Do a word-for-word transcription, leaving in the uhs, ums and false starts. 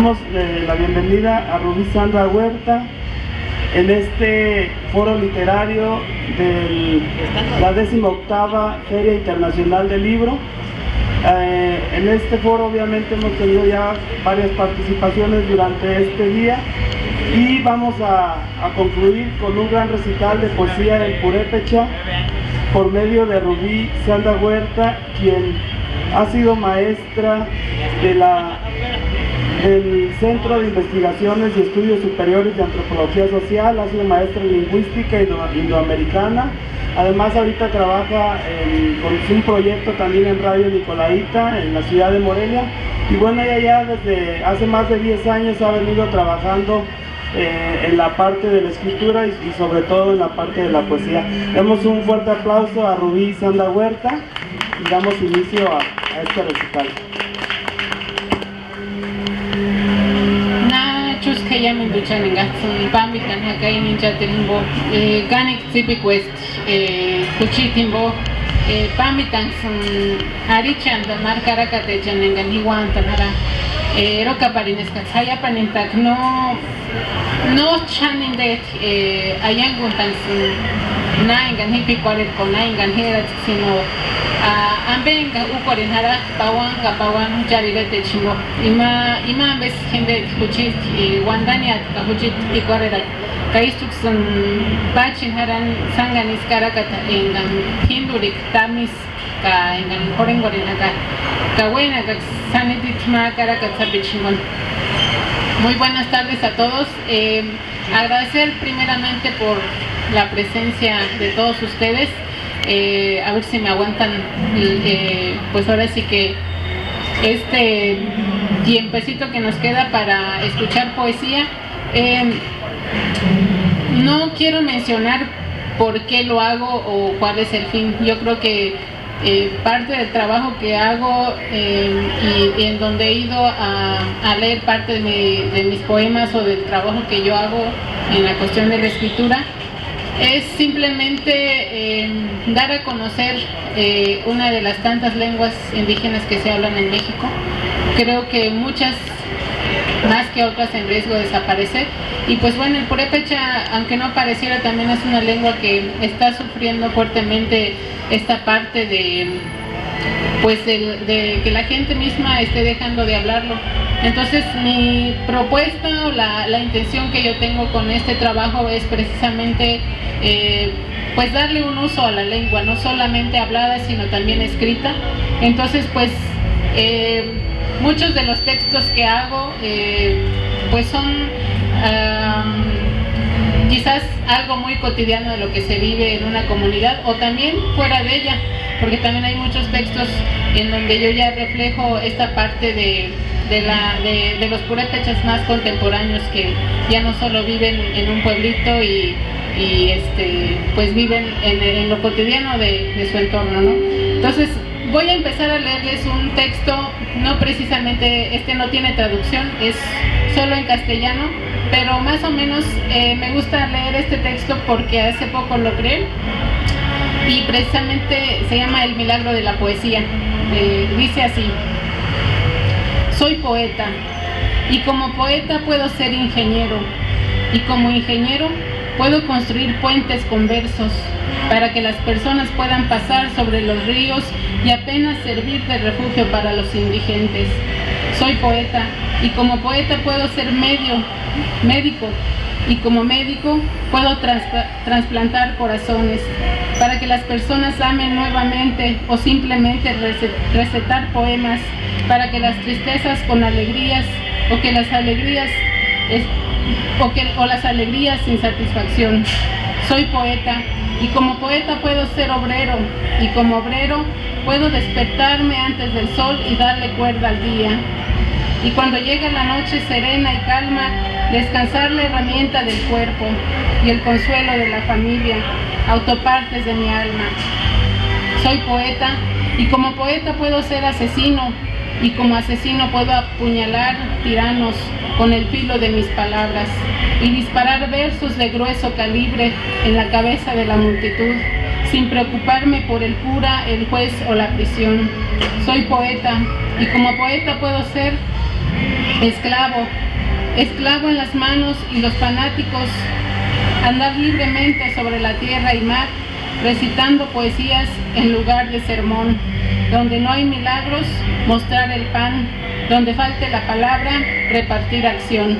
Damos eh, la bienvenida a Rubí Sandra Huerta en este foro literario de la decimoctava Feria Internacional del Libro. Eh, en este foro obviamente hemos tenido ya varias participaciones durante este día y vamos a, a concluir con un gran recital de poesía en purépecha por medio de Rubí Sandra Huerta, quien ha sido maestra de la, del Centro de Investigaciones y Estudios Superiores de Antropología Social, ha sido maestra lingüística indo- indoamericana. Además, ahorita trabaja en- con un proyecto también en Radio Nicolaita, en la ciudad de Morelia. Y bueno, ella ya desde hace más de diez años ha venido trabajando eh, en la parte de la escritura y, y sobre todo en la parte de la poesía. Demos un fuerte aplauso a Rubí Sandra Huerta y damos inicio a, a este recital. Na chúska iámenduchani engats'ïni pámbitani jaka ini inchateru jimbo, eh, kánikua tsípikuesti, eh, juchiti jimbo, eh, pámbitanksïni arhichantani máru karakatechani engani ji úantani jara, eh, erokaparini eskaksï jaiapanintaka no, no xáni indeti, eh, aianguntanksïni na engani ji p'ikuarheri ka na engani ji eratskua, sino, ah, ambe enga úkorheni jarhak'a pauani ka pauani juchari iretecha jimbo. Ima, ima ambesï jindeti juchiti, eh, uandaniati ka juchiti p'ikuarherati. Ka ístuksïni páchini jarhani sángani isï karakata engani p'índurhika támu isï ka engani jorhenkorheni jaka. Ka uénakaksï sáni titi ma karakata sapichu jinguni. Muy buenas tardes a todos. Eh, agradecer primeramente por la presencia de todos ustedes. Eh, a ver si me aguantan, eh, pues ahora sí que este tiempecito que nos queda para escuchar poesía. Eh, no quiero mencionar por qué lo hago o cuál es el fin. Yo creo que eh, parte del trabajo que hago, eh, y, y en donde he ido a, a leer parte de, mi- de mis poemas o del trabajo que yo hago en la cuestión de la escritura, es simplemente, eh, dar a conocer, eh, una de las tantas lenguas indígenas que se hablan en México. Creo que muchas más que otras en riesgo de desaparecer. Y pues bueno, el purépecha, aunque no pareciera, también es una lengua que está sufriendo fuertemente esta parte de, pues, del- de que la gente misma esté dejando de hablarlo. Entonces, mi propuesta o la, la intención que yo tengo con este trabajo es precisamente, eh, pues, darle un uso a la lengua, no solamente hablada, sino también escrita. Entonces, pues, eh, muchos de los textos que hago, eh, pues, son, am, quizás algo muy cotidiano de lo que se vive en una comunidad o también fuera de ella, porque también hay muchos textos en donde yo ya reflejo esta parte de, de la, de, de los purépechas más contemporáneos que ya no solo viven en un pueblito y, y, este, pues viven en, en lo cotidiano de, de su entorno, ¿no? Entonces, voy a empezar a leerles un texto, no precisamente, este no tiene traducción, es solo en castellano, pero más o menos, eh, me gusta leer este texto porque hace poco lo creé y precisamente se llama El milagro de la poesía. Eh, dice así: Soy poeta y como poeta puedo ser ingeniero y como ingeniero puedo construir puentes con versos para que las personas puedan pasar sobre los ríos y apenas servir de refugio para los indigentes. Soy poeta y como poeta puedo ser medio, médico, y como médico puedo transpa- trasplantar corazones para que las personas amen nuevamente o simplemente rece- recetar poemas para que las tristezas con alegrías o que las alegrías es- o, que, o las alegrías sin satisfacción. Soy poeta y como poeta puedo ser obrero y como obrero puedo despertarme antes del sol y darle cuerda al día. Y cuando llega la noche serena y calma, descansar la herramienta del cuerpo y el consuelo de la familia, autopartes de mi alma. Soy poeta y como poeta puedo ser asesino y como asesino puedo apuñalar tiranos con el filo de mis palabras y disparar versos de grueso calibre en la cabeza de la multitud, sin preocuparme por el cura, el juez o la prisión. Soy poeta y como poeta puedo ser Esclavo, esclavo en las manos y los fanáticos, andar libremente sobre la tierra y mar, recitando poesías en lugar de sermón, donde no hay milagros, mostrar el pan, donde falte la palabra, repartir acción.